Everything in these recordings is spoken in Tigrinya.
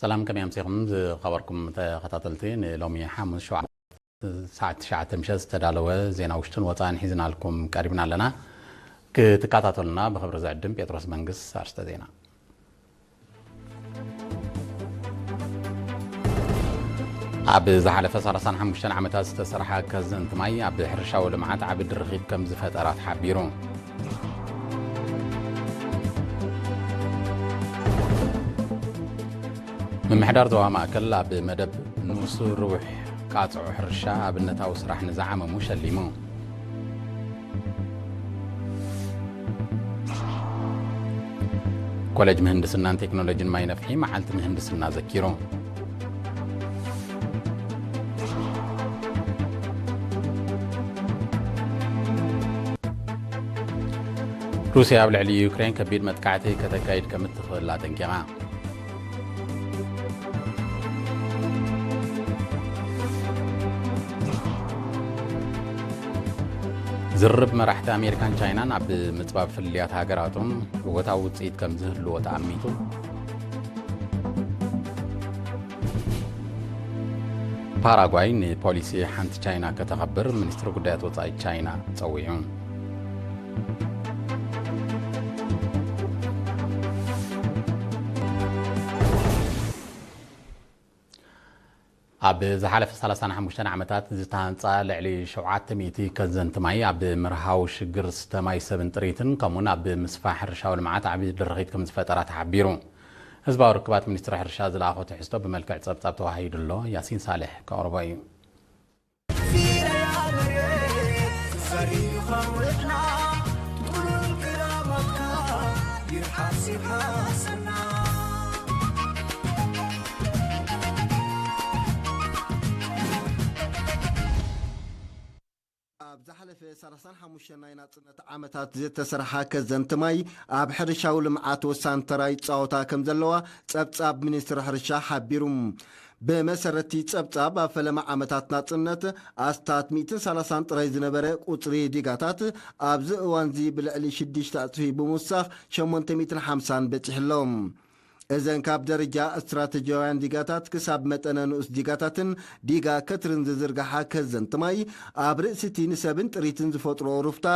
ሰላም፣ ከመይ ኣምሲኹም ዝኸበርኩም ተኸታተልቲ? ንሎሚ ሓሙስ ሸውዓተ ሰዓት ትሽዓተ ምሸት ዝተዳለወ ዜና ውሽጥን ወፃእን ሒዝናልኩም ቀሪብና ኣለና። ክትከታተሉና ብኽብሪ ዝዕድም ጴጥሮስ መንግስ። ኣርስተ ዜና። ኣብ ዝሓለፈ ሰላሳን ሓሙሽተን ዓመታት ዝተሰርሐ ከዘንቲ ማይ ኣብ ሕርሻዊ ልምዓት ዓቢ ድርኺት ከም ዝፈጠራ ተሓቢሩ። ምምሕዳር ዞባ ማእከል ኣብ መደብ ንኡስ ርቡሕ ቃጽዖ ሕርሻ ኣብነታዊ ስራሕ ንዝዓመሙ ሸሊሙ። ኮሌጅ ምህንድስናን ቴክኖሎጂን ማይ ነፍሒ መዓልቲ ምህንድስና ዘኪሩ። ሩስያ ኣብ ልዕሊ ዩክሬን ከቢድ መጥቃዕቲ ከተካይድ ከም እትኽእል ኣጠንቂቓ። ዝርርብ መራሕቲ ኣሜሪካን ቻይናን ኣብ ምጽባብ ፍልልያት ሃገራቶም እወታዊ ውጽኢት ከም ዝህልዎ ተኣሚቱ። ፓራጓይ ንፖሊሲ ሓንቲ ቻይና ከተኸብር ሚኒስትሪ ጉዳያት ወጻኢ ቻይና ጸዊዑ። ኣብ ዝሓለፈ ሰላሳን ሓሙሽተን ዓመታት ዝተሃንጻ ልዕሊ ሸውዓተ ሚእቲ ከዘንቲ ማይ ኣብ ምርሃው ሽግር ስተ ማይ ሰብን ጥሪትን ከምኡውን ኣብ ምስፋሕ ሕርሻዊ ልምዓት ዓቢ ድርኺት ከም ዝፈጠራ ተሓቢሩ። ህዝባዊ ርክባት ሚኒስትሪ ሕርሻ ዝለኣኾ ትሕዝቶ ብመልክዕ ጸብጻብ ተዋሂዱ ኣሎ። ያሲን ሳልሕ ከቕርቦ እዩ። ኣብ ዝሓለፈ ሰላሳን ሓሙሽተን ናይ ናጽነት ዓመታት ዝተሰርሓ ከዘንቲ ማይ ኣብ ሕርሻዊ ልምዓት ወሳኒ ተራ ይጻወታ ከም ዘለዋ ጸብጻብ ሚኒስትሪ ሕርሻ ሓቢሩ። ብመሰረቲ ጸብጻብ፣ ኣብ ፈለማ ዓመታት ናጽነት ኣስታት ሚእትን ሰላሳን ጥራይ ዝነበረ ቁጽሪ ዲጋታት፣ ኣብዚ እዋንዚ ብልዕሊ ሽዱሽተ ዕጽፊ ብምውሳኽ ሸሞንተ ሚእትን ሓምሳን በጺሑ ኣሎ። እዘን ካብ ደረጃ ስትራተጂያውያን ዲጋታት ክሳብ መጠነ ንኡስ ዲጋታትን ዲጋ ከትርን ዝዝርግሓ ከዘንቲ ማይ፣ ኣብ ርእሲቲ ንሰብን ጥሪትን ዝፈጥሮ ሩፍታ፣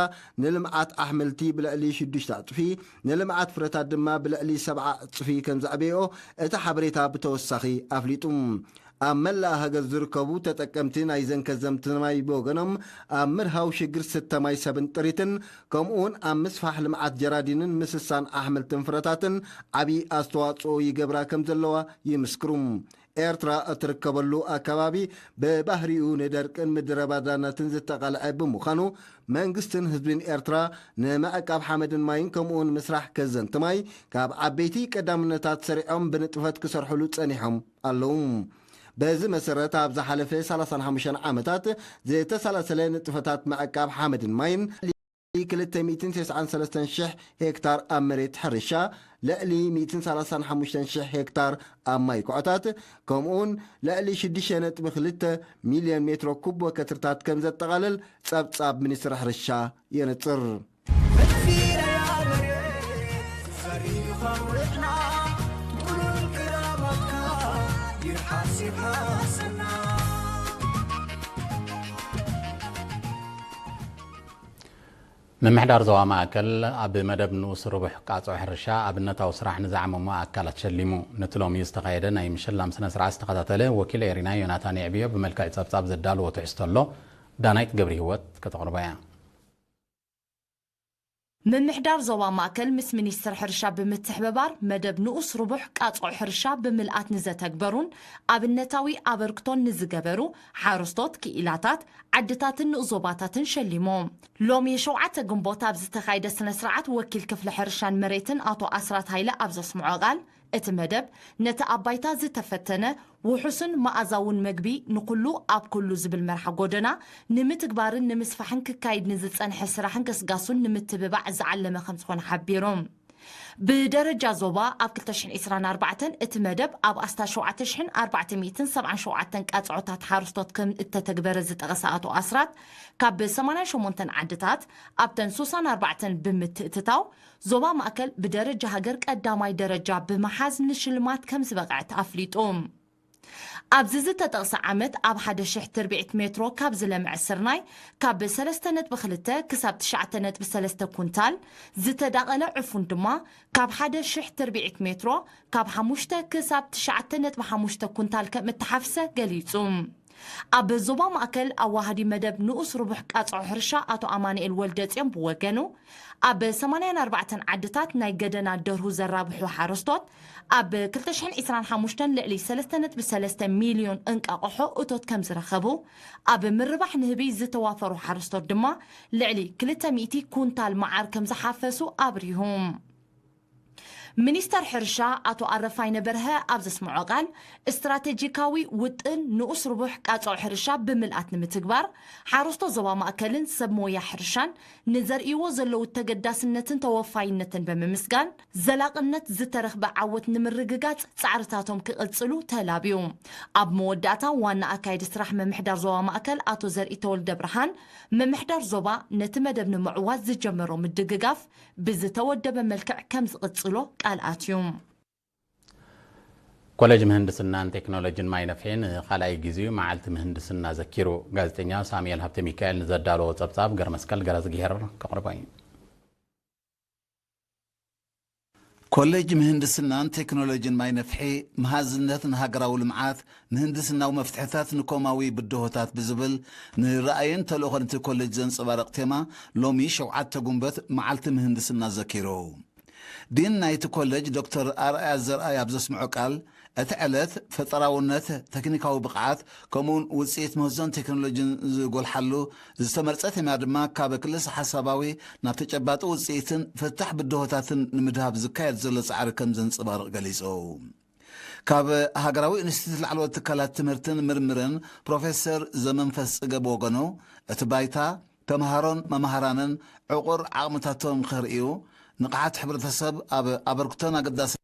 ንልምዓት ኣሕምልቲ ብልዕሊ ሽዱሽተ ዕጽፊ፣ ንልምዓት ፍረታት ድማ ብልዕሊ ሰብዓ ዕጽፊ ከም ዘዕበዮ እቲ ሓበሬታ ብተወሳኺ ኣፍሊጡ። ኣብ መላእ ሃገር ዝርከቡ ተጠቀምቲ ናይዘን ከዘንቲ ማይ ብወገኖም፣ ኣብ ምርሃው ሽግር ስተ ማይ ሰብን ጥሪትን፣ ከምኡውን ኣብ ምስፋሕ ልምዓት ጀራዲንን ምስሳን ኣሕምልትን ፍረታትን ዓቢ ኣስተዋጽኦ ይገብራ ከም ዘለዋ ይምስክሩ። ኤርትራ እትርከበሉ ኣከባቢ ብባህሪኡ ንደርቅን ምድረ ባዳነትን ዝተቓልዐ ብምዃኑ፣ መንግስትን ህዝብን ኤርትራ ንምዕቃብ ሓመድን ማይን ከምኡውን ምስራሕ ከዘንቲ ማይ ካብ ዓበይቲ ቀዳምነታት ሰሪዖም ብንጥፈት ክሰርሕሉ ጸኒሖም ኣለዉ። በዚ መሰረት፣ ኣብ ዝሓለፈ ሰላሳን ሓሙሽተን ዓመታት ዝተሰላሰለ ንጥፈታት ምዕቃብ ሓመድን ማይን፣ ክልተ ሚእትን ተስዓን ሰለስተን ሽሕ ሄክታር ኣብ መሬት ሕርሻ፣ ልዕሊ ሚእትን ሰላሳን ሓሙሽተን ሽሕ ሄክታር ኣብ ማይ ኩዕታት፣ ከምኡውን ልዕሊ ሽዱሽተ ነጥቢ ክልተ ሚልዮን ሜትሮ ኩብ ወከትርታት ከም ዘጠቓልል ጸብጻብ ሚኒስትሪ ሕርሻ የነጽር። ምምሕዳር ዞባ ማእከል ኣብ መደብ ንኡስ ርቡሕ ቃጽዖ ሕርሻ ኣብነታዊ ስራሕ ንዝዓመሙ ኣካላት ሸሊሙ። ነቲ ሎሚ ዝተኻየደ ናይ ምሽላም ስነ ስርዓት ዝተኸታተለ ወኪል ኤሪና ዮናታን የዕብዮ ብመልክዕ ጸብጻብ ዘዳለዎ ትሕዝቶ ኣሎ። ዳናይት ገብረ ህይወት ከተቕርቦ እያ። ምምሕዳር ዞባ ማእከል ምስ ሚኒስትር ሕርሻ ብምትሕብባር መደብ ንኡስ ርቡሕ ቃጽዖ ሕርሻ ብምልኣት ንዘተግበሩን ኣብነታዊ ኣበርክቶን ንዝገበሩ ሓረስቶት፣ ክኢላታት፣ ዓድታትን ንኡስ ዞባታትን ሸሊሙ። ሎሚ ሸውዓተ ግንቦት ኣብ ዝተኻየደ ስነ ስርዓት ወኪል ክፍሊ ሕርሻን መሬትን ኣቶ ኣስራት ሃይለ ኣብ ዘስምዖ ቃል፣ እቲ መደብ ነቲ ኣብ ባይታ ዝተፈተነ ውሑስን መኣዛውን መግቢ ንኹሉ ኣብ ኩሉ ዝብል መርሓ ጎደና ንምትግባርን ንምስፋሕን ክካይድ ንዝጸንሐ ስራሕን ገስጋሱን ንምትብባዕ ዝዓለመ ከም ዝኾነ ሓቢሩ። ብደረጃ ዞባ ኣብ ክልተ ሽሕን ዕስራን ኣርባዕተን እቲ መደብ ኣብ ኣስታት ሸውዓተ ሽሕን ኣርባዕተ ሚእትን ሰብዓን ሸውዓተን ቃጽዖታት ሓረስቶት ከም እተተግበረ ዝጠቐሰ ኣቶ ኣስራት፣ ካብ ሰማንያን ሸሞንተን ዓድታት ኣብተን ሱሳን ኣርባዕተን ብምትእትታው ዞባ ማእከል ብደረጃ ሃገር ቀዳማይ ደረጃ ብምሓዝ ንሽልማት ከም ዝበቕዐት ኣፍሊጡ። ኣብዚ ዝተጠቕሰ ዓመት ኣብ ሓደ ሽሕ ትርብዒት ሜትሮ ካብ ዝለምዐ ስርናይ ካብ ሰለስተ ነጥቢ ክልተ ክሳብ ትሽዓተ ነጥቢ ሰለስተ ኩንታል፣ ዝተዳቐለ ዕፉን ድማ ካብ ሓደ ሽሕ ትርብዒት ሜትሮ ካብ ሓሙሽተ ክሳብ ትሽዓተ ነጥቢ ሓሙሽተ ኩንታል ከም እተሓፍሰ ገሊጹ። ኣብ ዞባ ማእከል ኣዋሃዲ መደብ ንኡስ ርቡሕ ቃጽዖ ሕርሻ ኣቶ ኣማኑኤል ወልደጽዮን ብወገኑ፣ ኣብ ሰማንያን ኣርባዕተን ዓድታት ናይ ገደና ደርሁ ዘራብሑ ሓረስቶት ኣብ ክልተ ሽሕን ዕስራን ሓሙሽተን ልዕሊ ሰለስተ ነጥቢ ሰለስተ ሚልዮን እንቃቕሖ እቶት ከም ዝረኸቡ፣ ኣብ ምርባሕ ንህቢ ዝተዋፈሩ ሓረስቶት ድማ ልዕሊ ክልተ ሚእቲ ኩንታል መዓር ከም ዝሓፈሱ ኣብሪሁ። ሚኒስተር ሕርሻ ኣቶ ኣረፋይነ በርሀ ኣብ ዘስምዖ ቃል፣ ስትራቴጂካዊ ውጥን ንኡስ ርቡሕ ቃጽዖ ሕርሻ ብምልኣት ንምትግባር፣ ሓረስቶት ዞባ ማእከልን ሰብ ሞያ ሕርሻን ንዘርእይዎ ዘለዉ ተገዳስነትን ተወፋይነትን ብምምስጋን፣ ዘላቕነት ዝተረኽበ ዓወት ንምርግጋጽ ጻዕርታቶም ክቕጽሉ ተላብዩ። ኣብ መወዳእታ ዋና ኣካየዲ ስራሕ ምምሕዳር ዞባ ማእከል ኣቶ ዘርኢ ተወልደ ብርሃን፣ ምምሕዳር ዞባ ነቲ መደብ ንምዕዋት ዝጀመሮ ምድግጋፍ ብዝተወደበ መልክዕ ከም ዝቕጽሎ ቃል ኣትዩ። ኮሌጅ ምህንድስናን ቴክኖሎጂን ማይ ነፍሒ ንኻልኣይ ግዜኡ መዓልቲ ምህንድስና ዘኪሩ። ጋዜጠኛ ሳሙኤል ሃብተ ሚካኤል ንዘዳለዎ ጸብጻብ ገረመስቀል ገረዝግሄር ከቕርቦ እዩ። ኮሌጅ ምህንድስናን ቴክኖሎጂን ማይ ነፍሒ፣ መሃዝነት ንሃገራዊ ልምዓት፣ ምህንድስናዊ መፍትሕታት ንኮማዊ ብድሆታት ብዝብል ንራእይን ተልእኾን እቲ ኮሌጅ ዘንጸባርቕ ቴማ፣ ሎሚ ሸውዓተ ጉንበት መዓልቲ ምህንድስና ዘኪሩ። ዲን ናይቲ ኮሌጅ ዶክተር ኣርኣያ ዘርኣይ ኣብ ዘስምዖ ቃል፣ እቲ ዕለት ፈጠራውነት፣ ቴክኒካዊ ብቕዓት፣ ከምኡውን ውጽኢት ምህዞን ቴክኖሎጂን ዝጎልሓሉ ዝተመርጸ ቴማ ድማ ካብ ክልሰ ሓሳባዊ ናብ ተጨባጢ ውጽኢትን ፍታሕ ብድሆታትን ንምድሃብ ዝካየድ ዘሎ ጻዕሪ ከም ዘንጸባርቕ ገሊጹ። ካብ ሃገራዊ ኢንስቲትዩት ላዕለዎት ትካላት ትምህርትን ምርምርን ፕሮፌሰር ዘመንፈስ ጽገ ብወገኑ፣ እቲ ባይታ ተምሃሮን መምሃራንን ዕቑር ዓቕምታቶም ከርእዩ፣ ንቕሓት ሕብረተሰብ ኣብ ኣበርክቶን ኣገዳሲ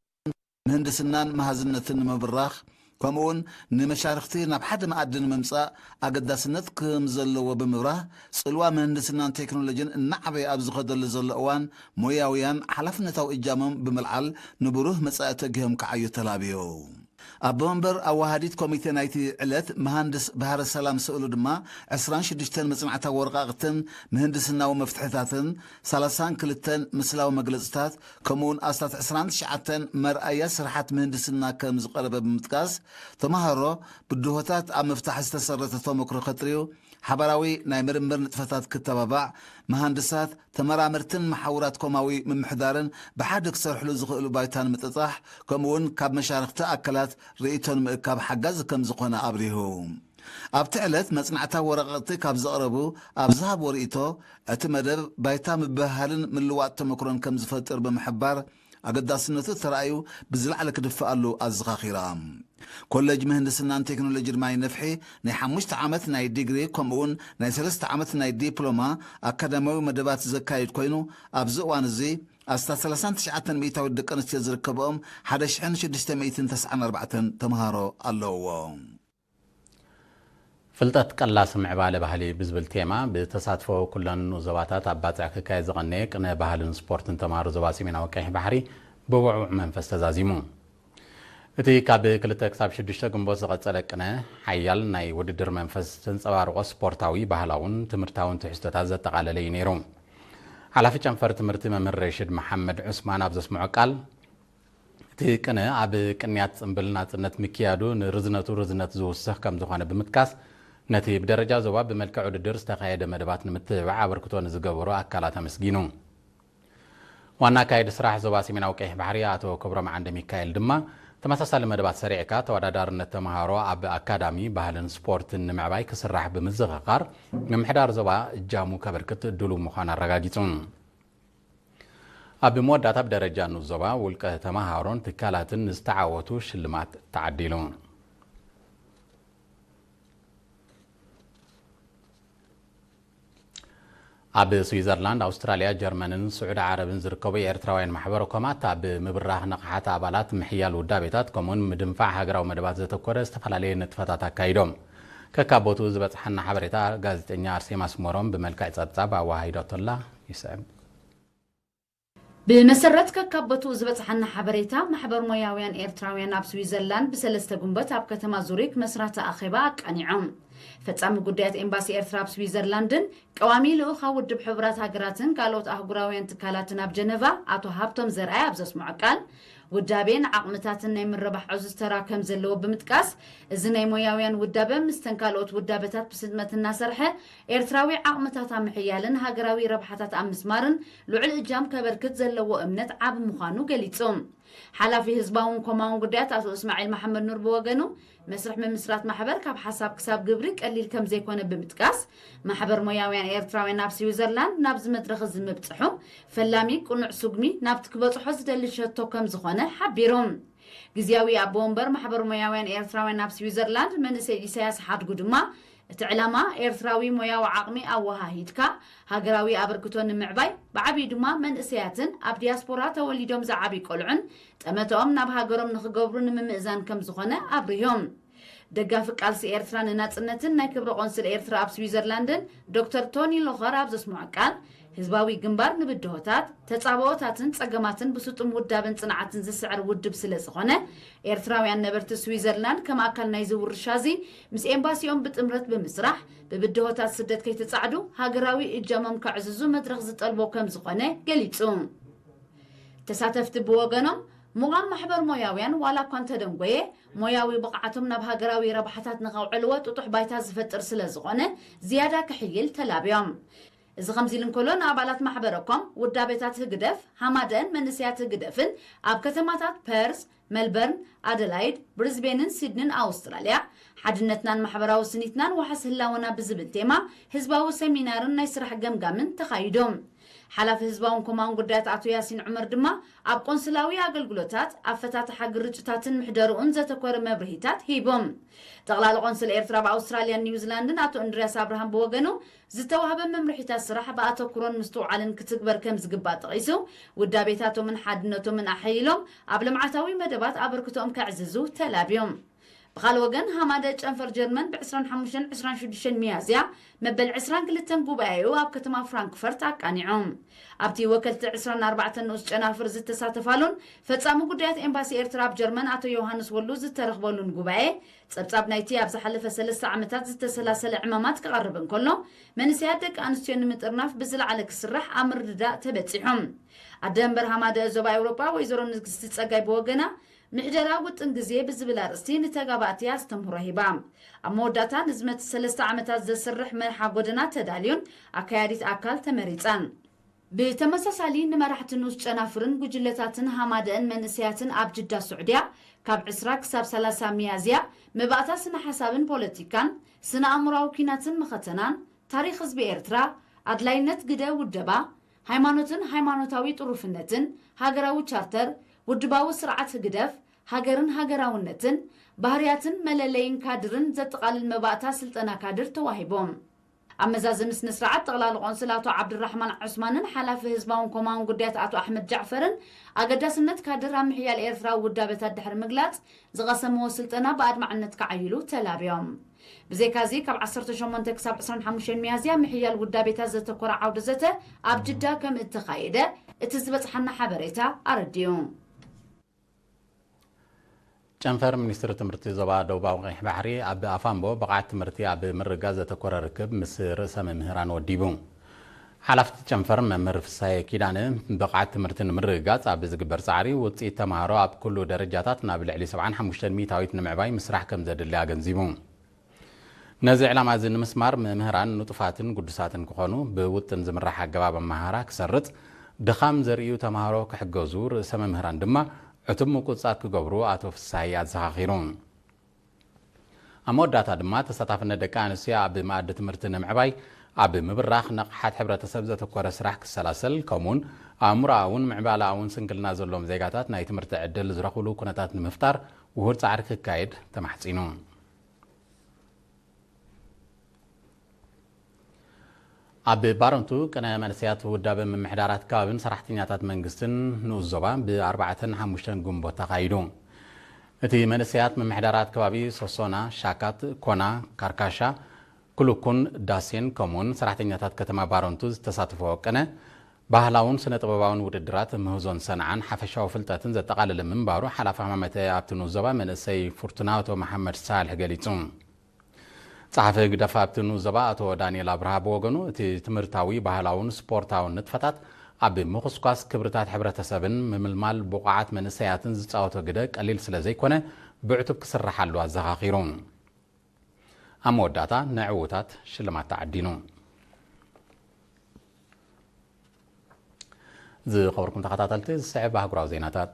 ምህንድስናን መሃዝነትን ንምብራኽ፣ ከምኡውን ንመሻርኽቲ ናብ ሓደ መኣዲ ንምምጻእ ኣገዳስነት ከም ዘለዎ ብምብራህ፣ ጽልዋ ምህንድስናን ቴክኖሎጂን እናዓበየ ኣብ ዝኸደሉ ዘሎ እዋን፣ ሞያውያን ሓላፍነታዊ እጃሞም ብምልዓል ንብሩህ መጻኢ ተጊሆም ክዓዩ ተላብዩ። ኣቦ መንበር ኣወሃዲት ኮሚቴ ናይቲ ዕለት መሃንድስ ባህረ ሰላም ስእሉ ድማ፣ ዕስራን ሽዱሽተን መጽናዕታዊ ወረቓቕትን ምህንድስናዊ መፍትሕታትን፣ ሰላሳን ክልተን ምስላዊ መግለጽታት፣ ከምኡውን ኣስታት ዕስራን ትሽዓተን መርኣያ ስርሓት ምህንድስና ከም ዝቐረበ ብምጥቃስ፣ ተምሃሮ ብድሆታት ኣብ ምፍታሕ ዝተሰረተ ተመክሮ ከጥርዩ፣ ሓባራዊ ናይ ምርምር ንጥፈታት ክተባባዕ፣ መሃንድሳት፣ ተመራመርትን መሓውራት ኮማዊ ምምሕዳርን ብሓደ ክሰርሕሉ ዝኽእሉ ባይታ ንምጥጣሕ፣ ከምኡውን ካብ መሻርኽቲ ኣካላት ርእይቶ ንምእካብ ሓጋዚ ከም ዝኾነ ኣብሪሁ። ኣብቲ ዕለት መጽናዕታዊ ወረቐቕቲ ካብ ዘቕረቡ ኣብ ዝሃብዎ ርእይቶ፣ እቲ መደብ ባይታ ምብህሃልን ምልዋጥ ተመክሮን ከም ዝፈጥር ብምሕባር፣ ኣገዳስነቱ ተራእዩ ብዝለዓለ ክድፍኣሉ ኣዘኻኺራ። ኮሌጅ ምህንድስናን ቴክኖሎጂን ማይ ነፍሒ ናይ ሓሙሽተ ዓመት ናይ ዲግሪ ከምኡውን ናይ ሰለስተ ዓመት ናይ ዲፕሎማ ኣካዳሚያዊ መደባት ዘካይድ ኮይኑ፣ ኣብዚ እዋን እዚ ኣስታት ሰላሳን ትሽዓተን ሚእታዊት ደቂ ኣንስትዮ ዝርከብኦም ሓደ ሽሕን ሽዱሽተ ሚእትን ተስዓን ኣርባዕተን ተምሃሮ ኣለውዎ። ፍልጠት ቀላሲ ምዕባለ ባህሊ ብዝብል ቴማ ብተሳትፎ ኩለን ንኡስ ዞባታት ኣብ ባጽዕ ክካየድ ዝቐነየ ቅነ ባህልን ስፖርትን ተምሃሮ ዞባ ሰሜናዊ ቀይሕ ባሕሪ ብውዕዉዕ መንፈስ ተዛዚሙ። እቲ ካብ ክልተ ክሳብ ሽዱሽተ ግንቦት ዝቐጸለ ቅነ፣ ሓያል ናይ ውድድር መንፈስ ዘንጸባርቖ ስፖርታዊ፣ ባህላውን ትምህርታውን ትሕዝቶታት ዘጠቓለለ እዩ ነይሩ። ሓላፊ ጨንፈር ትምህርቲ መምህር ረሽድ መሓመድ ዑስማን ኣብ ዘስምዖ ቃል፣ እቲ ቅነ ኣብ ቅንያት ጽምብል ናጽነት ምክያዱ ንርዝነቱ ርዝነት ዝውስኽ ከም ዝኾነ ብምጥቃስ፣ ነቲ ብደረጃ ዞባ ብመልክዕ ውድድር ዝተኻየደ መደባት ንምትብባዕ ኣበርክቶ ንዝገበሩ ኣካላት ኣመስጊኑ። ዋና ኣካየዲ ስራሕ ዞባ ሰሜናዊ ቀይሕ ባሕሪ ኣቶ ክብሮም ዓንደ ሚካኤል ድማ፣ ተመሳሳሊ መደባት ሰሪዕካ ተወዳዳርነት ተምሃሮ ኣብ ኣካዳሚ፣ ባህልን ስፖርትን ንምዕባይ ክስራሕ ብምዝኽኻር፣ ምምሕዳር ዞባ እጃሙ ከበርክት ድሉው ምዃኑ ኣረጋጊጹ። ኣብ መወዳእታ ብደረጃ ንኡስ ዞባ ውልቀ ተምሃሮን ትካላትን ንዝተዓወቱ ሽልማት ተዓዲሉ። ኣብ ስዊዘርላንድ፣ ኣውስትራልያ፣ ጀርመንን ስዑዲ ዓረብን ዝርከቡ ኤርትራውያን ማሕበረ ኮማት ኣብ ምብራኽ ንቕሓት ኣባላት፣ ምሕያል ውዳቤታት፣ ከምኡውን ምድንፋዕ ሃገራዊ መደባት ዘተኮረ ዝተፈላለየ ንጥፈታት ኣካይዶም። ከካብ ቦትኡ ዝበጽሓና ሓበሬታ ጋዜጠኛ ኣርሴማ ስመሮም ብመልክዕ ጸብጻብ ኣወሃሂዳቶላ። ይስዕብ። ብመሰረት ከካብ ቦትኡ ዝበጽሓና ሓበሬታ፣ ማሕበር ሞያውያን ኤርትራውያን ኣብ ስዊዘርላንድ ብሰለስተ ጉንበት ኣብ ከተማ ዙሪክ መስራቲ ኣኼባ ኣቃኒዖም። ፈጻሚ ጉዳያት ኤምባሲ ኤርትራ ኣብ ስዊዘርላንድን ቀዋሚ ልኡኻ ውድብ ሕቡራት ሃገራትን ካልኦት ኣህጉራውያን ትካላትን ኣብ ጀነቫ ኣቶ ሃብቶም ዘርኣይ ኣብ ዘስምዖ ቃል፣ ውዳቤን ዓቕምታትን ናይ ምርባሕ ዕዙዝ ተራ ከም ዘለዎ ብምጥቃስ፣ እዚ ናይ ሞያውያን ውዳበ ምስተን ካልኦት ውዳበታት ብስጥመት እናሰርሐ ኤርትራዊ ዓቕምታት ኣብ ምሕያልን ሃገራዊ ረብሓታት ኣብ ምስማርን ልዑል እጃም ከበርክት ዘለዎ እምነት ዓቢ ምዃኑ ገሊጹ። ሓላፊ ህዝባውን ኮማውን ጉዳያት ኣቶ እስማዒል መሓመድ ኑር ብወገኑ፣ መስርሕ ምምስራት ማሕበር ካብ ሓሳብ ክሳብ ግብሪ ቀሊል ከም ዘይኮነ ብምጥቃስ፣ ማሕበር ሞያውያን ኤርትራውያን ኣብ ስዊዘርላንድ ናብዚ መድረኽ እዚ ምብጽሑ፣ ፈላሚ ቅኑዕ ስጉሚ ናብቲ ክበጽሖ ዝደሊ ሸቶ ከም ዝኾነ ሓቢሩ። ግዝያዊ ኣቦ ወንበር ማሕበር ሞያውያን ኤርትራውያን ኣብ ስዊዘርላንድ መንእሰይ ኢሳያስ ሓድጉ ድማ፣ እቲ ዕላማ ኤርትራዊ ሞያዊ ዓቕሚ ኣወሃሂድካ ሃገራዊ ኣበርክቶ ንምዕባይ፣ ብዓቢኡ ድማ መንእሰያትን ኣብ ዲያስፖራ ተወሊዶም ዝዓብዩ ቆልዑን ጠመተኦም ናብ ሃገሮም ንኽገብሩ ንምምእዛን ከም ዝኾነ ኣብሪሆም። ደጋፊ ቃልሲ ኤርትራ ንናጽነትን ናይ ክብሪ ቆንስል ኤርትራ ኣብ ስዊዘርላንድን ዶክተር ቶኒ ሎኸር ኣብ ዘስምዖ ቃል፣ ህዝባዊ ግንባር ንብድሆታት፣ ተጻብኦታትን ጸገማትን ብስጡም ውዳበን ጽንዓትን ዝስዕር ውድብ ስለ ዝኾነ፣ ኤርትራውያን ነበርቲ ስዊዘርላንድ ከም ኣካል ናይዚ ውርሻ እዚ ምስ ኤምባሲኦም ብጥምረት ብምስራሕ፣ ብብድሆታት ስደት ከይተጻዕዱ ሃገራዊ እጃሞም ከዕዝዙ መድረኽ ዝጠልቦ ከም ዝኾነ ገሊጹ። ተሳተፍቲ ብወገኖም፣ ምቋም ማሕበር ሞያውያን ዋላ እኳ እንተደንጎየ፣ ሞያዊ ብቕዓቶም ናብ ሃገራዊ ረብሓታት ንኸውዕልዎ ጥጡሕ ባይታ ዝፈጥር ስለ ዝኾነ፣ ዝያዳ ክሕይል ተላብዮም። እዚ ከምዚ ኢሉ እንከሎ፣ ንኣባላት ማሕበረኮም ውዳቤታት ህግደፍ፣ ሃማደን መንእሰያት ህግደፍን ኣብ ከተማታት ፐርስ፣ መልበርን፣ ኣደላይድ፣ ብሪዝቤንን ሲድኒን ኣውስትራልያ፣ ሓድነትናን ማሕበራዊ ስኒትናን ዋሕስ ህላወና ብዝብል ቴማ ህዝባዊ ሰሚናርን ናይ ስራሕ ገምጋምን ተኻይዶም። ሓላፊ ህዝባውን ኮማውን ጉዳያት ኣቶ ያሲን ዑመር ድማ ኣብ ቆንስላዊ ኣገልግሎታት፣ ኣፈታትሓ ግርጭታትን ምሕደርኡን ዘተኮረ መብርሂታት ሂቦም። ጠቕላሊ ቆንስል ኤርትራ ኣብ ኣውስትራልያን ኒውዚላንድን ኣቶ እንድርያስ ኣብርሃም ብወገኑ፣ ዝተዋህበ መምርሒታት ስራሕ ብኣተኩሮን ምስትውዓልን ክትግበር ከም ዝግባእ ጠቒሱ፣ ውዳቤታቶምን ሓድነቶምን ኣሐይሎም ኣብ ልምዓታዊ መደባት ኣበርክቶኦም ከዕዝዙ ተላብዮም። ብኻልእ ወገን፣ ሃማደ ጨንፈር ጀርመን ብ ዕስራን ሓሙሽተን ዕስራን ሽዱሽተን ሚያዝያ መበል ዕስራን ክልተን ጉባኤኡ ኣብ ከተማ ፍራንክፈርት ኣቃኒዑ። ኣብቲ ወከልቲ ዕስራን ኣርባዕተን ንኡስ ጨናፍር ዝተሳተፋሉን ፈጻሚ ጉዳያት ኤምባሲ ኤርትራ ኣብ ጀርመን ኣቶ ዮሃንስ ወሉ ዝተረኽበሉን ጉባኤ፣ ጸብጻብ ናይቲ ኣብ ዝሓለፈ ሰለስተ ዓመታት ዝተሰላሰለ ዕማማት ክቐርብ እንከሎ፣ መንእሰያት ደቂ ኣንስትዮ ንምጥርናፍ ብዝለዓለ ክስራሕ ኣብ ምርድዳእ ተበጺሑ። ኣደ መንበር ሃማደ ዞባ ኤውሮጳ ወይዘሮ ንግስቲ ጸጋይ ብወገና፣ ምሕደራ ውጥን ግዜ ብዝብል ኣርእስቲ ንተጋባእቲ ኣስተምህሮ ሂባ። ኣብ መወዳእታ ንዝመጽእ ሰለስተ ዓመታት ዘስርሕ መርሓ ጎደና ተዳልዩን ኣካያዲት ኣካል ተመሪጻን። ብተመሳሳሊ ንመራሕቲ ንኡስ ጨናፍርን ጉጅለታትን ሃማደእን መንእሰያትን ኣብ ጅዳ ስዑድያ ካብ ዕስራ ክሳብ ሰላሳ ሚያዝያ መባእታ ስነ ሓሳብን ፖለቲካን፣ ስነ ኣእምሮኣዊ ኲናትን መኸተናን፣ ታሪኽ ህዝቢ ኤርትራ፣ ኣድላይነት ግደ ውደባ፣ ሃይማኖትን ሃይማኖታዊ ጥሩፍነትን፣ ሃገራዊ ቻርተር፣ ውድባዊ ስርዓት ህግደፍ፣ ሃገርን ሃገራውነትን፣ ባህርያትን መለለይን ካድርን ዘጠቓልል መባእታ ስልጠና ካድር ተዋሂቦም። ኣብ መዛዘሚ ስነ ስርዓት ጠቕላሊ ቆንስል ኣቶ ዓብዱራሕማን ዑስማንን ሓላፊ ህዝባውን ኮማውን ጉዳያት ኣቶ ኣሕመድ ጃዕፈርን ኣገዳስነት ካድር ኣብ ምሕያል ኤርትራዊ ውዳበታት ድሕሪ ምግላጽ፣ ዝቐሰምዎ ስልጠና ብኣድማዕነት ከዓይሉ ተላብዮም። ብዘይካዚ፣ ካብ ዓሰርተ ሸሞንተ ክሳብ ዕስራን ሓሙሽተን ሚያዝያ ምሕያል ውዳቤታት ዘተኮረ ዓውደ ዘተ ኣብ ጅዳ ከም እተኻየደ እቲ ዝበጽሓና ሓበሬታ ኣረዲኡ። ጨንፈር ሚኒስትሪ ትምህርቲ ዞባ ደቡባዊ ቀይሕ ባሕሪ ኣብ ኣፋምቦ ብቕዓት ትምህርቲ ኣብ ምርግጋጽ ዘተኮረ ርክብ ምስ ርእሰ መምህራን ወዲቡ። ሓላፍቲ ጨንፈር መምህር ፍሳየ ኪዳነ፣ ብቕዓት ትምህርቲ ንምርግጋጽ ኣብ ዝግበር ጻዕሪ ውጽኢት ተማሃሮ ኣብ ኩሉ ደረጃታት ናብ ልዕሊ ሰብዓን ሓሙሽተን ሚእታዊት ንምዕባይ ምስራሕ ከም ዘድሊ ኣገንዚቡ። ነዚ ዕላማ እዚ ንምስማር መምህራን ንጡፋትን ግዱሳትን ክኾኑ ብውጥን ዝምራሕ ኣገባብ ኣመሃህራ ክሰርጽ፣ ድኻም ዘርእዩ ተማሃሮ ክሕገዙ፣ ርእሰ መምህራን ድማ ዕቱብ ምቁጽጻር ክገብሩ ኣቶ ፍሳሃየ ኣዘኻኺሩ። ኣብ መወዳእታ ድማ ተሳታፍነት ደቂ ኣንስትዮ ኣብ መኣዲ ትምህርቲ ንምዕባይ ኣብ ምብራኽ ንቕሓት ሕብረተሰብ ዘተኮረ ስራሕ ክሰላሰል፣ ከምኡውን ኣእምሮኣውን ምዕባለኣውን ስንክልና ዘለዎም ዜጋታት ናይ ትምህርቲ ዕድል ዝረኽብሉ ኩነታት ንምፍጣር ውሁድ ጻዕሪ ክካየድ ተማሕጺኑ። ኣብ ባረንቱ ቅነ መንእሰያት ውዳበ ምምሕዳራት ከባቢን ሰራሕተኛታት መንግስትን ንኡስ ዞባ ብ4ን ሓሙሽተን ግንቦት ተኻይዱ። እቲ መንእሰያት ምምሕዳራት ከባቢ ሶሶና፣ ሻካት፣ ኮና፣ ካርካሻ፣ ክሉኩን ዳሴን ከምኡውን ሰራሕተኛታት ከተማ ባረንቱ ዝተሳተፈ ቅነ ባህላውን ስነ ጥበባውን ውድድራት ምህዞን ሰንዓን ሓፈሻዊ ፍልጠትን ዘጠቓለለ ምንባሩ ሓላፊ ሕማመተ ኣብቲ ንኡስ ዞባ መንእሰይ ፍርቱናቶ መሓመድ ሳልሕ ገሊጹ። ጸሓፊ ህግደፍ ኣብቲ ንኡስ ዞባ ኣቶ ዳንኤል ኣብርሃ ብወገኑ እቲ ትምህርታዊ፣ ባህላውን ስፖርታውን ንጥፈታት ኣብ ምኹስኳስ ክብርታት ሕብረተሰብን ምምልማል ብቑዓት መንእሰያትን ዝጻወቶ ግደ ቀሊል ስለ ዘይኮነ ብዕቱብ ክስርሓሉ ኣዘኻኺሩ። ኣብ መወዳእታ ንዕውታት ሽልማት ተዓዲኑ። ዝኸበርኩም ተኸታተልቲ፣ ዝስዕብ ኣህጉራዊ ዜናታት።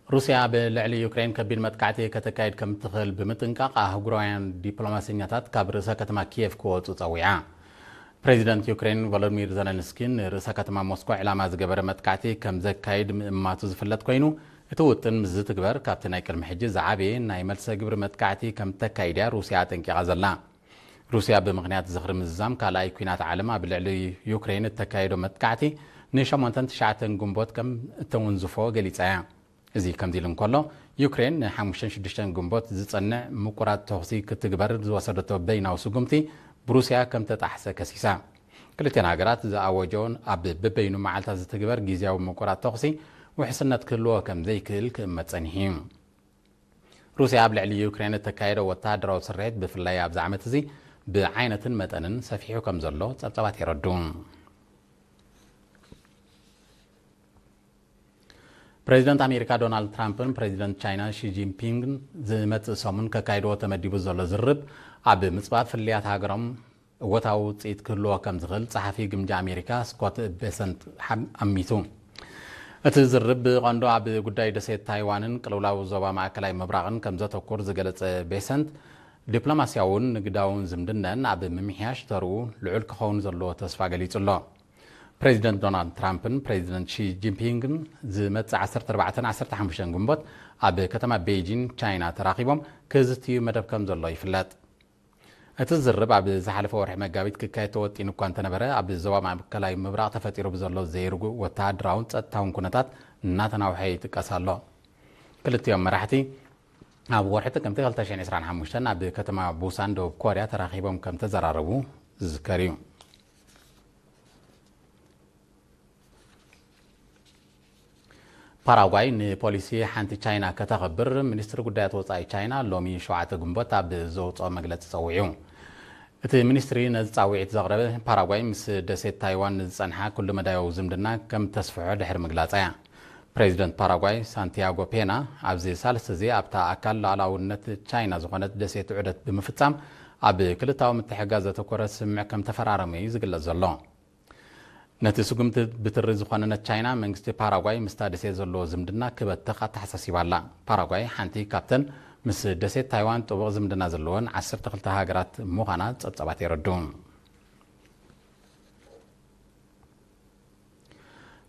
ሩስያ ኣብ ልዕሊ ዩክሬን ከቢድ መጥቃዕቲ ከተካይድ ከም እትኽእል ብምጥንቃቕ ኣህጉራውያን ዲፕሎማሰኛታት ካብ ርእሰ ከተማ ኪየቭ ክወጹ ጸዊዓ። ፕሬዚደንት ዩክሬን ቮሎዲሚር ዘለንስኪ ንርእሰ ከተማ ሞስኮ ዕላማ ዝገበረ መጥቃዕቲ ከም ዘካይድ ምእማቱ ዝፍለጥ ኮይኑ፣ እቲ ውጥን ምስ ዝትግበር ካብቲ ናይ ቅድሚ ሕጂ ዝዓበየ ናይ መልሰ ግብሪ መጥቃዕቲ ከም እተካይድ እያ ሩስያ ኣጠንቂቓ ዘላ። ሩስያ ብምኽንያት ዝኽሪ ምዝዛም ካልኣይ ኲናት ዓለም ኣብ ልዕሊ ዩክሬን እተካየዶ መጥቃዕቲ ንሸሞንተን ትሽዓተን ግንቦት ከም እተወንዝፎ ገሊጻ እያ። እዚ ከምዚ ኢሉ እንከሎ፣ ዩክሬን ንሓሙሽተን ሽዱሽተን ግንቦት ዝጸንዕ ምቁራጽ ተኹሲ ክትግበር ዝወሰደቶ በይናዊ ስጉምቲ ብሩስያ ከም ተጣሕሰ ከሲሳ። ክልቲኣን ሃገራት ዝኣወጀኦን ኣብ በበይኑ መዓልታት ዝትግበር ግዝያዊ ምቁራጽ ተኹሲ ውሕስነት ክህልዎ ከም ዘይክእል ክእመት ጸኒሑ እዩ። ሩስያ ኣብ ልዕሊ ዩክሬን እተካየዶ ወተሃደራዊ ስርሒት ብፍላይ ኣብዚ ዓመት እዚ ብዓይነትን መጠንን ሰፊሑ ከም ዘሎ ጸብጻባት የረድኡ። ፕሬዚደንት ኣሜሪካ ዶናልድ ትራምፕን ፕሬዚደንት ቻይና ሺ ጂንፒንግን ዝመጽእ ሰሙን ከካይድዎ ተመዲቡ ዘሎ ዝርብ ኣብ ምጽባብ ፍልልያት ሃገሮም እወታዊ ውጽኢት ክህልዎ ከም ዝኽእል ጸሓፊ ግምጃ ኣሜሪካ ስኮት ቤሰንት ሓም-፣ ኣሚቱ። እቲ ዝርብ ብቐንዱ ኣብ ጉዳይ ደሴት ታይዋንን ቅልውላው ዞባ ማእከላይ ምብራቕን ከም ዘተኩር ዝገለጸ ቤሰንት፣ ዲፕሎማስያውን ንግዳውን ዝምድነን ኣብ ምምሕያሽ ተርኡ ልዑል ክኸውን ዘለዎ ተስፋ ገሊጹ ኣሎ። ፕሬዚደንት ዶናልድ ትራምፕን ፕሬዚደንት ሺ ጂንፒንግን ዝመጽእ ዓሰርተ ኣርባዕተን ዓሰርተ ሓሙሽተን ግንቦት ኣብ ከተማ ቤይጂን ቻይና ተራኺቦም ክዝትዩ መደብ ከም ዘሎ ይፍለጥ። እቲ ዝርብ ኣብ ዝሓለፈ ወርሒ መጋቢት ክካየድ ተወጢኑ እኳ እንተነበረ፣ ኣብ ዞባ ማእከላይ ምብራቕ ተፈጢሩ ብዘሎ ዘይርጉእ ወተሃደራውን ጸጥታውን ኩነታት እናተናውሐ ይጥቀስ ኣሎ። ክልቲኦም መራሕቲ ኣብ ወርሒ ጥቅምቲ ክልተ ሽሕን ዕስራን ሓሙሽተን ኣብ ከተማ ቡሳን ደቡብ ኮርያ ተራኺቦም ከም ተዘራረቡ ዝዝከር እዩ። ፓራጓይ ንፖሊሲ ሓንቲ ቻይና ከተኽብር ሚኒስትሪ ጉዳያት ወጻኢ ቻይና ሎሚ ሸውዓተ ግንቦት ኣብ ዘውጽኦ መግለጺ ጸዊዑ። እቲ ሚኒስትሪ ነዚ ጻውዒት ዘቕረበ ፓራጓይ ምስ ደሴት ታይዋን ንዝጸንሓ ኩሉ መዳያዊ ዝምድና ከም ተስፍሖ ድሕሪ ምግላጻ እያ። ፕሬዚደንት ፓራጓይ ሳንቲያጎ ፔና ኣብዚ ሳልስቲ እዚ ኣብታ ኣካል ሉዓላውነት ቻይና ዝኾነት ደሴት ዑደት ብምፍጻም ኣብ ክልታዊ ምትሕግጋዝ ዘተኮረ ስምምዕ ከም ተፈራረሙ እዩ ዝግለጽ ዘሎ። ነቲ ስጉምቲ ብትሪ ዝኾነነት ቻይና መንግስቲ ፓራጓይ ምስታ ደሴት ዘለዎ ዝምድና ክበትኽ ኣተሓሳሲባ ኣላ። ፓራጓይ ሓንቲ ካብተን ምስ ደሴት ታይዋን ጥቡቕ ዝምድና ዘለወን ዓሰርተ ክልተ ሃገራት ምዃና ጸብጻባት የረድኡ።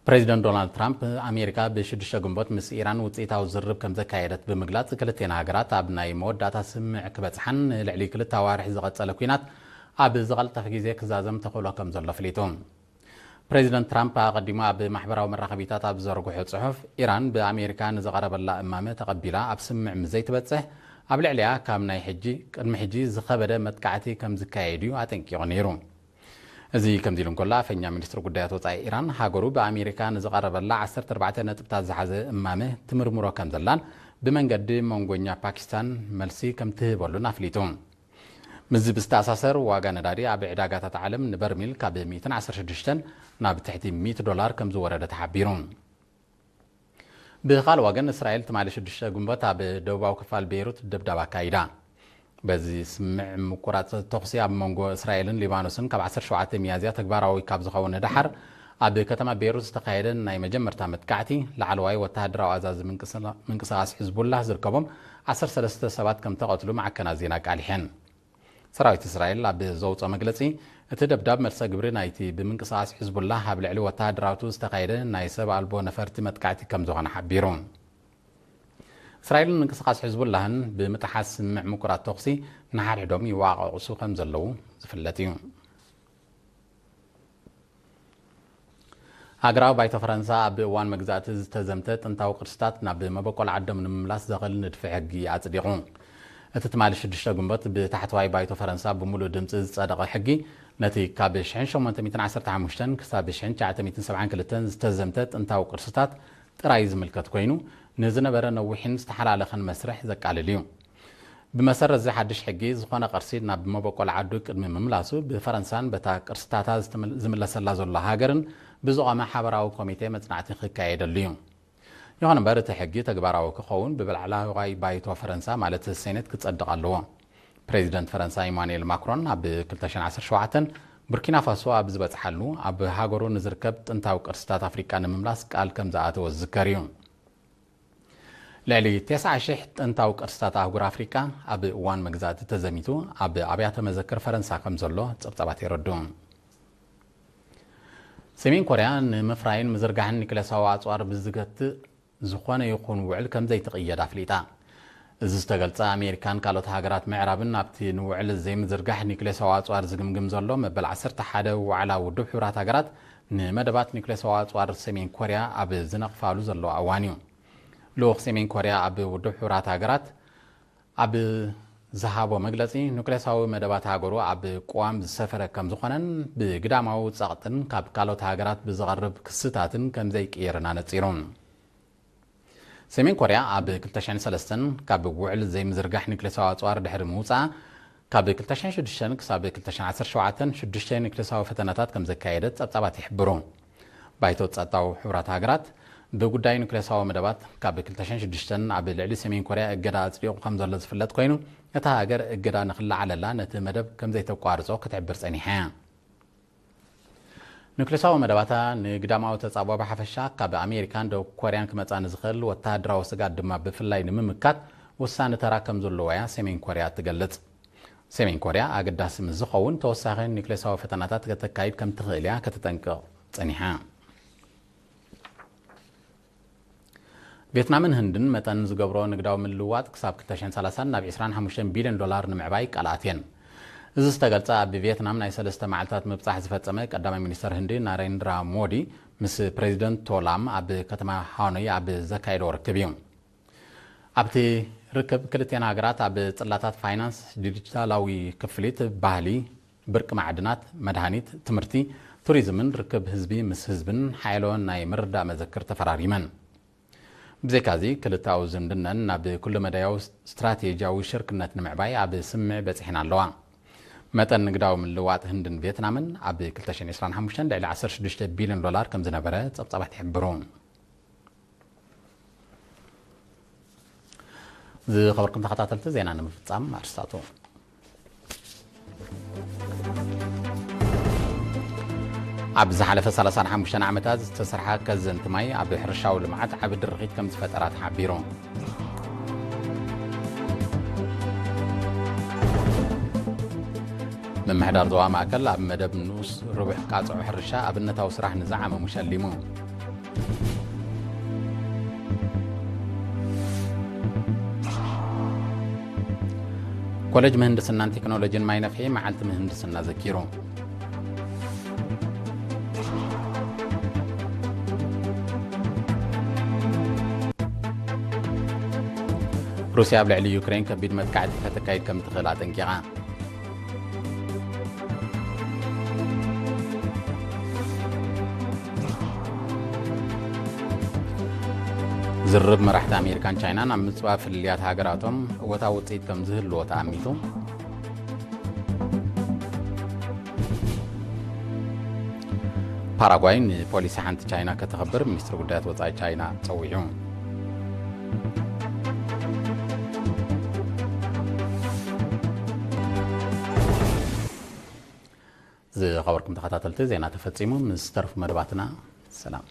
ፕሬዚደንት ዶናልድ ትራምፕ ኣሜሪካ ብሽዱሽተ ግንቦት ምስ ኢራን ውፅኢታዊ ዝርብ ከም ዘካየደት ብምግላፅ ክልቴን ሃገራት ኣብ ናይ መወዳእታ ስምምዕ ክበፅሓን ንልዕሊ ክልተ ኣዋርሕ ዝቐፀለ ኲናት ኣብ ዝቐልጠፈ ግዜ ክዛዘም ተኽእሎ ከም ዘሎ ኣፍሊጡ። ፕሬዚደንት ትራምፕ ኣቐዲሙ ኣብ ማሕበራዊ መራኸቢታት ኣብ ዝዘርግሖ ፅሑፍ፣ ኢራን ብኣሜሪካ ንዝቐረበላ እማመ ተቐቢላ ኣብ ስምምዕ ምስ ዘይትበፅሕ ኣብ ልዕሊኣ ካብ ናይ ሕጂ ቅድሚ ሕጂ ዝኸበደ መጥቃዕቲ ከም ዝካየድ እዩ ኣጠንቂቑ ነይሩ። እዚ ከምዚ ኢሉ እንከሎ፣ ኣፈኛ ሚኒስትሪ ጉዳያት ወጻኢ ኢራን ሃገሩ ብኣሜሪካ ንዝቐረበላ ዓሰርተ ኣርባዕተ ነጥብታት ዝሓዘ እማመ ትምርምሮ ከም ዘላን ብመንገዲ መንጎኛ ፓኪስታን መልሲ ከም ትህበሉን ኣፍሊጡ። ምስዚ ብዝተኣሳሰር ዋጋ ነዳዲ ኣብ ዕዳጋታት ዓለም ንበርሚል ካብ ሚእትን ዓሰርተ ሽዱሽተን ናብ ትሕቲ ሚእቲ ዶላር ከም ዝወረደ ተሓቢሩ። ብኻልእ ወገን እስራኤል ትማሊ ሽዱሽተ ግንቦት ኣብ ደቡባዊ ክፋል ቤይሩት ደብዳብ ኣካይዳ። በዚ ስምምዕ ምቁራጽ ተኹሲ ኣብ መንጎ እስራኤልን ሊባኖስን ካብ ዓሰርተ ሸውዓተ ሚያዝያ ተግባራዊ ካብ ዝኸውን ንደሓር ኣብ ከተማ ቤይሩት ዝተኻየደ ናይ መጀመርታ መጥቃዕቲ ላዕለዋይ ወተሃደራዊ ኣዛዚ ምንቅስላ-፣ ምንቅስቓስ ሕዝቡላህ ዝርከቦም ዓሰርተ ሰለስተ ሰባት ከም ተቐትሉ ማዕከናት ዜና ኣቃሊሐን። ሰራዊት እስራኤል ኣብ ዘውፅኦ መግለፂ፣ እቲ ደብዳብ መልሰ ግብሪ ናይቲ ብምንቅስቓስ ሕዝቡላህ ኣብ ልዕሊ ወተሃደራቱ ዝተኻየደ ናይ ሰብ ኣልቦ ነፈርቲ መጥቃዕቲ ከም ዝኾነ ሓቢሩ። እስራኤልን ምንቅስቓስ ሕዝቡላህን ብምጥሓስ ስምምዕ ምቁራጽ ተኹሲ ንሓድሕዶም ይዋቃቕሱ ከም ዘለዉ ዝፍለጥ እዩ። ሃገራዊ ባይቶ ፈረንሳ ኣብ እዋን መግዛእቲ ዝተዘምተ ጥንታዊ ቅርስታት ናብ መበቆል ዓዶም ንምምላስ ዘኽእል ንድፊ ሕጊ ኣጽዲቑ። እቲ ትማሊ ሽዱሽተ ግንቦት ብታሕተዋይ ባይቶ ፈረንሳ ብምሉእ ድምጺ ዝጸደቐ ሕጊ፣ ነቲ ካብ ሽሕን ሸሞንተ ሚእትን ዓሰርተ ሓሙሽተን ክሳብ ሽሕን ትሽዓተ ሚእትን ሰብዓን ክልተን ዝተዘምተ ጥንታዊ ቅርስታት ጥራይ ዝምልከት ኮይኑ፣ ንዝነበረ ነዊሕን ዝተሓላለኸን መስርሕ ዘቃልል እዩ። ብመሰረት እዚ ሓድሽ ሕጊ፣ ዝኾነ ቅርሲ ናብ መበቆል ዓዱ ቅድሚ ምምላሱ፣ ብፈረንሳን በታ ቅርስታታ ዝትምል-፣ ዝምለሰላ ዘሎ ሃገርን ብዝቖመ ሓበራዊ ኮሚቴ መጽናዕቲ ክካየደሉ እዩ። ይኹን እምበር፣ እቲ ሕጊ ተግባራዊ ክኸውን ብላዕለዋይ ባይቶ ፈረንሳ፣ ማለት ሴኔት፣ ክጸድቕ ኣለዎ። ፕሬዚደንት ፈረንሳ ኢማኑኤል ማክሮን ኣብ ክልተ ሽሕን ዓሰርተ ሸውዓተን ቡርኪና ፋሶ ኣብ ዝበጽሓሉ፣ ኣብ ሃገሩ ንዝርከብ ጥንታዊ ቅርስታት ኣፍሪቃ ንምምላስ ቃል ከም ዝኣተወ ዝዝከር እዩ። ልዕሊ ተስዓ ሽሕ ጥንታዊ ቅርስታት ኣህጉር ኣፍሪቃ ኣብ እዋን መግዛእቲ ተዘሚቱ ኣብ ኣብያተ መዘክር ፈረንሳ ከም ዘሎ ጸብጻባት የረድኡ። ሰሜን ኮርያ ንምፍራይን ምዝርጋሕን ኒክለሳዊ ኣጽዋር ብዝገትእ ዝኾነ ይኹን ውዕል ከም ዘይትቕየድ ኣፍሊጣ። እዚ ዝተገልጸ፣ ኣሜሪካን ካልኦት ሃገራት ምዕራብን ኣብቲ ንውዕል ዘይምዝርጋሕ ኒክሌሳዊ ኣጽዋር ዝግምግም ዘሎ መበል ዓሰርተ ሓደ ዋዕላ ውድብ ሕቡራት ሃገራት፣ ንመደባት ኒክሌሳዊ ኣጽዋር ሰሜን ኮርያ ኣብ ዝነቕፋሉ ዘሎ እዋን እዩ። ልኡኽ ሰሜን ኮርያ ኣብ ውድብ ሕቡራት ሃገራት ኣብ ዝሃቦ መግለጺ፣ ኑክሌሳዊ መደባት ሃገሩ ኣብ ቅዋም ዝሰፈረ ከም ዝኾነን ብግዳማዊ ጸቕጥን ካብ ካልኦት ሃገራት ብዝቐርብ ክስታትን ከም ዘይቅየርን ኣነጺሩ። ሰሜን ኮርያ ኣብ ክልተ ሽሕን ሰለስተን ካብ ውዕል ዘይምዝርጋሕ ኒክሌሳዊ ኣጽዋር ድሕሪ ምውጻኣ፣ ካብ ክልተ ሽሕን ሽዱሽተን ክሳብ ክልተ ሽሕን ዓሰርተ ሸውዓተን ሽዱሽተ ኒክሌሳዊ ፈተነታት ከም ዘካየደት ጸብጻባት ይሕብሩ። ባይቶ ጸጥታዊ ሕቡራት ሃገራት ብጉዳይ ኒክሌሳዊ መደባት ካብ ክልተ ሽሕን ሽዱሽተን ኣብ ልዕሊ ሰሜን ኮርያ እገዳ ኣጽዲቑ ከም ዘሎ ዝፍለጥ ኮይኑ፣ እታ ሃገር እገዳ ንኽለዓለላ ነቲ መደብ ከም ዘይተቋርጾ ክትሕብር ጸኒሓ እያ። ኒክሌሳዊ መደባታ ንግዳማዊ ተጻብኦ ብሓፈሻ፣ ካብ ኣሜሪካን ደቡብ ኮርያን ክመጻ ንዝኽእል ወተሃደራዊ ስግኣት ድማ ብፍላይ ንምምካት ወሳኒ ተራ ከም ዘለዋ እያ ሰሜን ኮርያ ትገልጽ። ሰሜን ኮርያ ኣገዳሲ ምስ ዝኸውን፣ ተወሳኺ ኒክሌሳዊ ፈተናታት ከተካይድ ከም ትኽእል እያ ከተጠንቅቕ ጸኒሓ። ቬትናምን ህንድን መጠን ዝገብሮ ንግዳዊ ምልውዋጥ ክሳብ ክልተ ሽሕን ሰላሳን ናብ ዕስራን ሓሙሽተን ቢልዮን ዶላር ንምዕባይ ቃል ኣትየን። እዚ ዝተገልጸ፣ ኣብ ቬትናም ናይ ሰለስተ መዓልታት ምብጻሕ ዝፈጸመ ቀዳማይ ሚኒስተር ህንዲ ናሬንድራ ሞዲ ምስ ፕሬዚደንት ቶላም ኣብ ከተማ ሃኖይ ኣብ ዘካየዶ ርክብ እዩ። ኣብቲ ርክብ፣ ክልቲኣን ሃገራት ኣብ ጽላታት ፋይናንስ፣ ዲጂታላዊ ክፍሊት፣ ባህሊ፣ ብርቂ ማዕድናት፣ መድሃኒት፣ ትምህርቲ፣ ቱሪዝምን ርክብ ህዝቢ ምስ ህዝብን ሓያሎ ናይ ምርዳእ መዘክር ተፈራሪመን። ብዘይካዚ፣ ክልተኣዊ ዝምድነን ናብ ኩለመዳያዊ ስትራቴጂያዊ ሽርክነት ንምዕባይ ኣብ ስምምዕ በጺሐን ኣለዋ። መጠን ንግዳዊ ምልውዋጥ ህንድን ቬትናምን ኣብ ክልተ ሽሕን ዕስራን ሓሙሽተን ልዕሊ ዓሰርተ ሽዱሽተ ቢልዮን ዶላር ከም ዝነበረ ጸብጻባት ይሕብሩ። ዝኸበርኩም ተኸታተልቲ፣ ዜና ንምፍጻም ኣርስታቱ። ኣብ ዝሓለፈ ሰላሳን ሓሙሽተን ዓመታት ዝተሰርሓ ከዘንቲ ማይ ኣብ ሕርሻዊ ልምዓት ዓቢ ድርኺት ከም ዝፈጠራ ተሓቢሩ። ምምሕዳር ዞባ ማእከል ኣብ መደብ ንኡስ ርቡሕ ቃጽዖ ሕርሻ ኣብነታዊ ስራሕ ንዝዓመሙ ሸሊሙ። ኮሌጅ ምህንድስናን ቴክኖሎጂን ማይነፍሒ መዓልቲ ምህንድስና ዘኪሩ። ሩስያ ኣብ ልዕሊ ዩክሬን ከቢድ መጥቃዕቲ ከተካይድ ከም ትኽእል ኣጠንቂቓ። ዝርርብ መራሕቲ ኣሜሪካን ቻይናን ኣብ ምጽባብ ፍልልያት ሃገራቶም እወታዊ ውጽኢት ከም ዝህልዎ ተኣሚቱ። ፓራጓይ ንፖሊሲ ሓንቲ ቻይና ከተኽብር ሚኒስትሪ ጉዳያት ወጻኢ ቻይና ጸዊዑ። ዝኸበርኩም ተኸታተልቲ፣ ዜና ተፈጺሙ። ምስ ዝተረፉ መደባትና ሰላም።